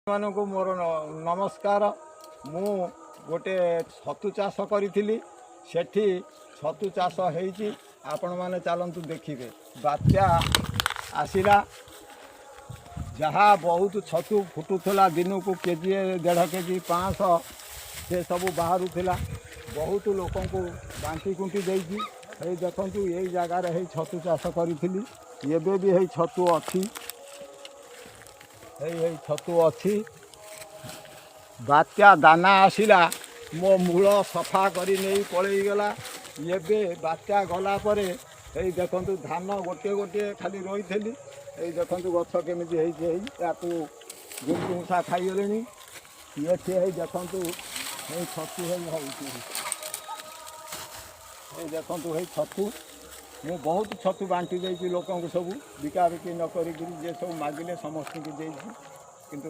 ମାନଙ୍କୁ ମୋର ନମସ୍କାର। ମୁଁ ଗୋଟେ ଛତୁ ଚାଷ କରିଥିଲି। ସେଠି ଛତୁ ଚାଷ ହେଇଛି, ଆପଣମାନେ ଚାଲନ୍ତୁ ଦେଖିବେ। ବାତ୍ୟା ଆସିଲା, ଯାହା ବହୁତ ଛତୁ ଫୁଟୁଥିଲା, ଦିନକୁ କେଜିଏ, 1.5 କେଜି, 500, ସେ ସବୁ ବାହାରୁଥିଲା। ବହୁତ ଲୋକଙ୍କୁ ବାଣ୍ଟି କୁଣ୍ଟି ଦେଇଛି। ଏଇ ଦେଖନ୍ତୁ, ଏଇ ଜାଗାରେ ହେଇ ଛତୁ ଚାଷ କରିଥିଲି। ଏବେ ବି ହେଇ ଛତୁ ଅଛି, ହେଇ ହେଇ ଛତୁ ଅଛି। ବାତ୍ୟା ଦାନା ଆସିଲା, ମୋ ମୂଳ ସଫା କରି ନେଇ ପଳେଇଗଲା। ଏବେ ବାତ୍ୟା ଗଲା ପରେ ଏଇ ଦେଖନ୍ତୁ, ଧାନ ଗୋଟିଏ ଗୋଟିଏ ଖାଲି ରୋଇଥିଲି। ଏଇ ଦେଖନ୍ତୁ, ଗଛ କେମିତି ହେଇଛି। ଏଇ ତାକୁ ଗୁଣ୍ଡୁଚି ମୂଷା ଖାଇଗଲେଣି। ଏଠି ହେଇ ଦେଖନ୍ତୁ, ଏଇ ଛତୁ ହେଇ ହେଉଛି। ଏଇ ଦେଖନ୍ତୁ, ଏଇ ଛତୁ। ମୁଁ ବହୁତ ଛତୁ ବାଣ୍ଟି ଦେଇଛି ଲୋକଙ୍କୁ ସବୁ, ବିକା ବିକି ନ କରିକିରି। ଯିଏ ସବୁ ମାଗିଲେ ସମସ୍ତଙ୍କୁ ଦେଇଛି, କିନ୍ତୁ